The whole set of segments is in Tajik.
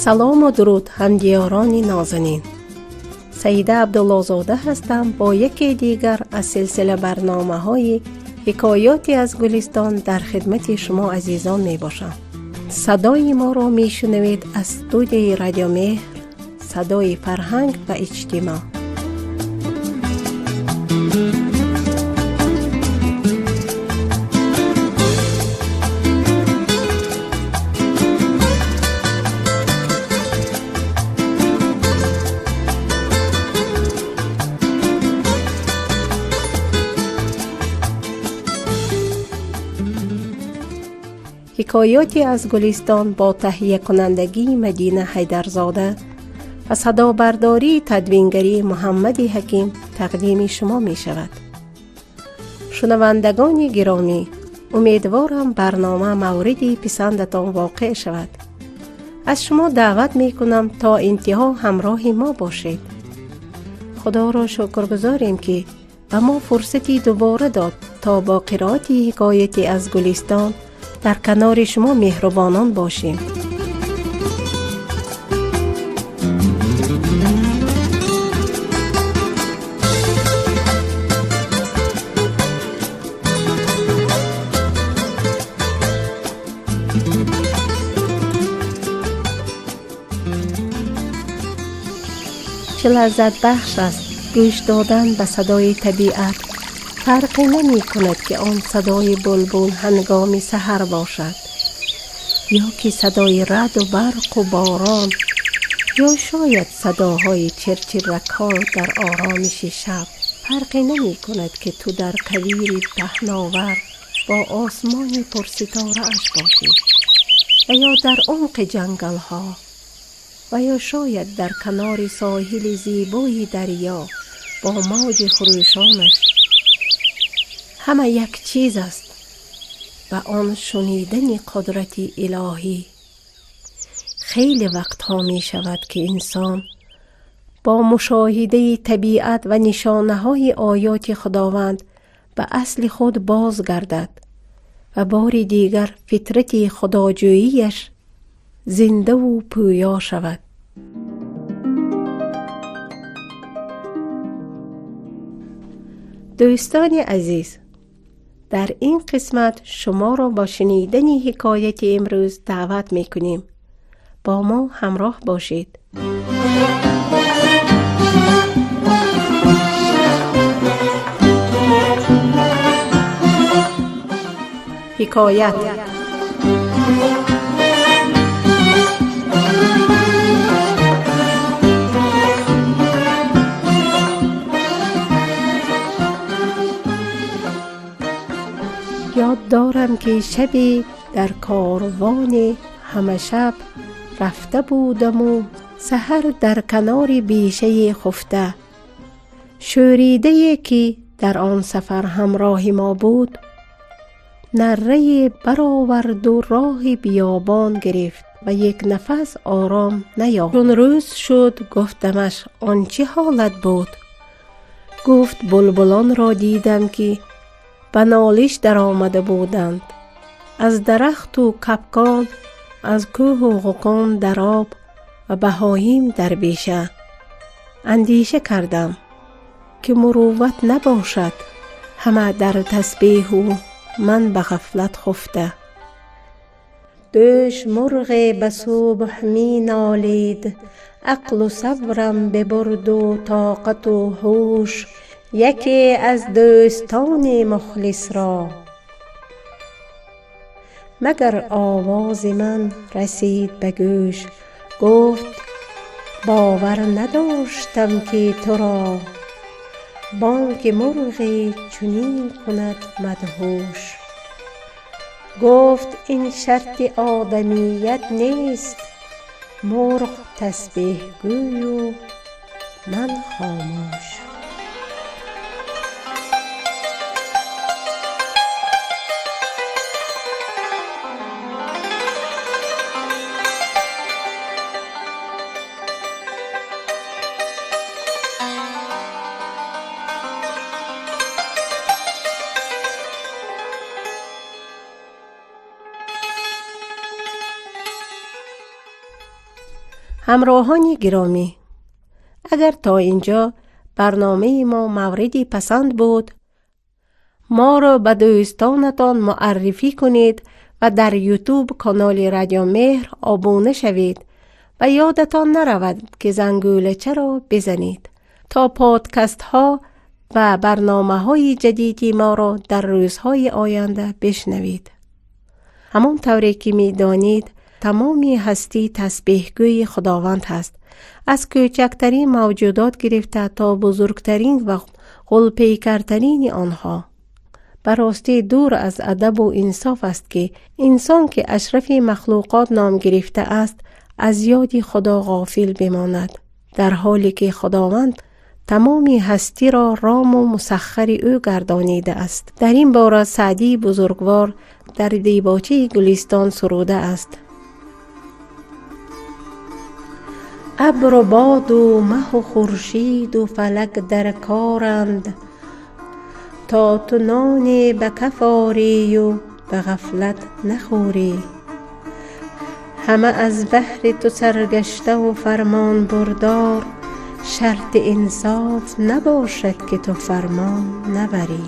Салому дуруд, ҳамдиёрони нозанин. Саида Абдуллозода ҳастам бо яке дигар аз силсила барномаҳои ҳикоёте аз Гулистон дар хидмати шумо азизон мебошам. Садои моро мешунавед аз студияи Радио Меҳр, садои фарҳанг ва иҷтимоъ. Ҳикоёте аз Гулистон бо таҳиякунандагии Мадина Ҳайдарзода ва садобардории тадвингарии Муҳаммади Ҳаким тақдими шумо мешавад. Шунавандагони гиромӣ, умедворам барнома мавриди писандатон воқеъ шавад. Аз шумо даъват мекунам то интиҳо ҳамроҳи мо бошед. Худоро шукргузорем, ки ба мо фурсати дубора дод, то бо қироати ҳикояте аз Гулистон дар канори шумо меҳрубонон бошем. Чӣ лаззатбахш аст гӯш додан ба садои табиат. Фарқе намекунад, ки он садои булбул ҳангоми саҳар бошад, ё ки садои раъду барқу борон, ё шояд садоҳои чирчиракҳо дар оромиши шаб. Фарқе намекунад, ки ту дар кавири паҳновар бо осмони пурситорааш бошӣ ва ё дар умқи ҷангалҳо, ва ё шояд дар канори соҳили зебои дарё бо мавҷи хурӯшонаш. Ҳама як чиз аст ва он шунидани қудрати илоҳӣ. Хеле вақтҳо мешавад, ки инсон бо мушоҳидаи табиат ва нишонаҳои оёти Худованд ба асли худ бозгардад ва бори дигар фитрати худоҷӯияш зиндаву пӯё шавад. Дӯстони азиз, дар ин қисмат шуморо бо шунидани ҳикояти имрӯз даъват мекунем. Бо мо ҳамроҳ бошед. Ҳикоят. Ёд дорам, ки шабе дар корвони ҳамашаб рафта будаму саҳар дар канори бешае хуфта. Шӯридае, ки дар он сафар ҳамроҳи мо буд, наррае бароварду роҳи биёбон гирифт ва як нафас ором наёфт. Чун рӯз шуд, гуфтамаш, он чӣ ҳолат буд? Гуфт, булбулонро дидам, ки ба нолиш даромада буданд. Аз дарахту капкон, аз кӯҳу ғукон дар об ва баҳоим дар беша. Андеша кардам, ки мурувват набошад, ҳама дар тасбеҳу ман ба ғафлат хуфта. Дӯш мурғе ба субҳ минолид, ақлу сабрам бибурду тоқату ҳуш, яке аз дӯстони мухлисро. Магар овози ман расид ба гӯш, гуфт, бовар надоштам, ки туро бонги мурғе чунин кунад мадҳуш. Гуфт, ин шарти одамият нест, мурғ тасбеҳгӯю ман хомӯш. Ҳамроҳони гиромӣ, агар то инҷо барномаи мо мавриди пасанд буд, моро ба дӯстонатон муаррифӣ кунед ва дар YouTube канали Радио Меҳр обуна шавед ва ёдатон наравад, ки зангӯлачаро бизанед, то подкастҳо ва барномаҳои ҷадиди моро дар рӯзҳои оянда бишнавед. Ҳамон тавре ки медонед, тамоми ҳастӣ тасбеҳгӯи Худованд ҳаст. Аз кӯчактарин мавҷудот гирифта то бузургтарин ва ғулпейкартарини онҳо. Ба ростӣ дур аз адабу инсоф аст, ки инсон, ки ашрафи махлуқот ном гирифтааст, аз ёди Худо ғофил бимонад, дар ҳоле ки Худованд тамоми ҳастиро рому мусаххари ӯ гардонидааст. Дар ин бора Саъдии бузургвор дар дебочаи Гулистон суруда аст: абру боду маҳу хуршиду фалак дар коранд, то ту ноне ба каф орию ба ғафлат нахӯрӣ. Ҳама аз баҳри ту саргаштаву фармонбурдор, шарти инсоф набошад, ки ту фармон набарӣ.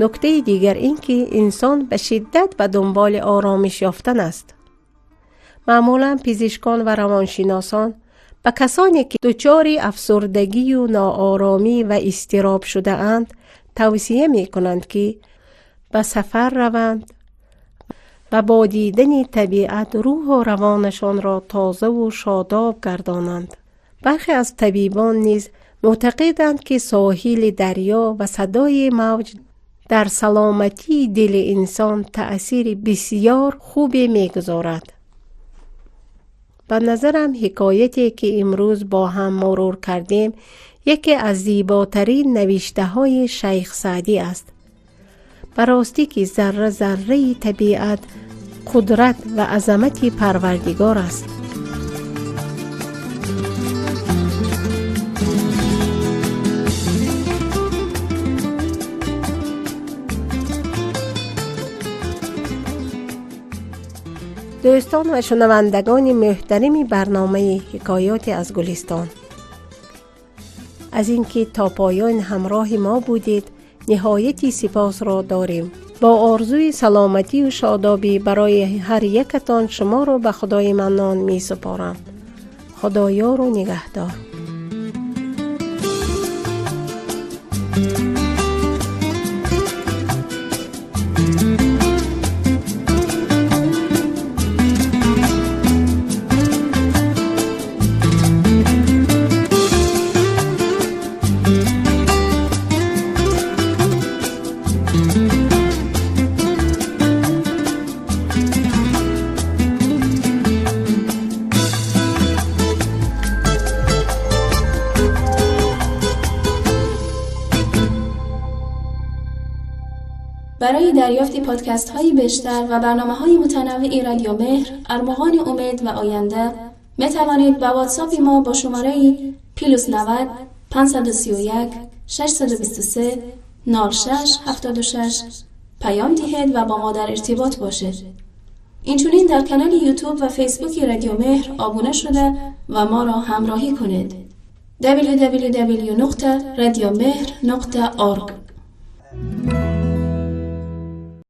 Нуктаи дигар ин ки инсон ба шиддат ба дунболи оромиш ёфтан аст. Маъмулан пизишкон ва равоншиносон ба касоне, ки дучори афсурдагию нооромӣ ва изтироб шудаанд, тавсия мекунанд, ки ба сафар раванд ва бо дидани табиат рӯҳу равонашонро тозаву шодоб гардонанд. Бархе аз табибон низ мӯътақиданд, ки соҳили дарё ва садои мавҷ дар саломатии дили инсон таъсири бисьёр хубе мегузорад. Ба назарам, ҳикояте, ки имрӯз бо ҳам мурур кардем, яке аз зеботарин навиштаҳои Шайх Саъдӣ аст. Ба ростӣ ки зарра зарраи табиат қудрат ва азамати Парвардигор аст. Дӯстон ва шунавандагони муҳтарими барномаи Ҳикоёте аз Гулистон, аз ин ки то поён ҳамроҳи мо будед, ниҳояти сипосро дорем. Бо орзуи саломатию шодобӣ барои ҳар якатон шуморо ба Худои Маннон месупорам. Худоёру нигаҳдор. برای دریافت پادکست های بیشتر و برنامه های متنوع رادیو مهر، ارمغان امید و آینده، می توانید با واتساپ ما با شماره plus 90 531 623 06 76 پیام دهید و با ما در ارتباط باشید. اینچنین در کانال یوتیوب و فیسبوک رادیو مهر آبونه شده و ما را همراهی کنید. www.radiomehr.org.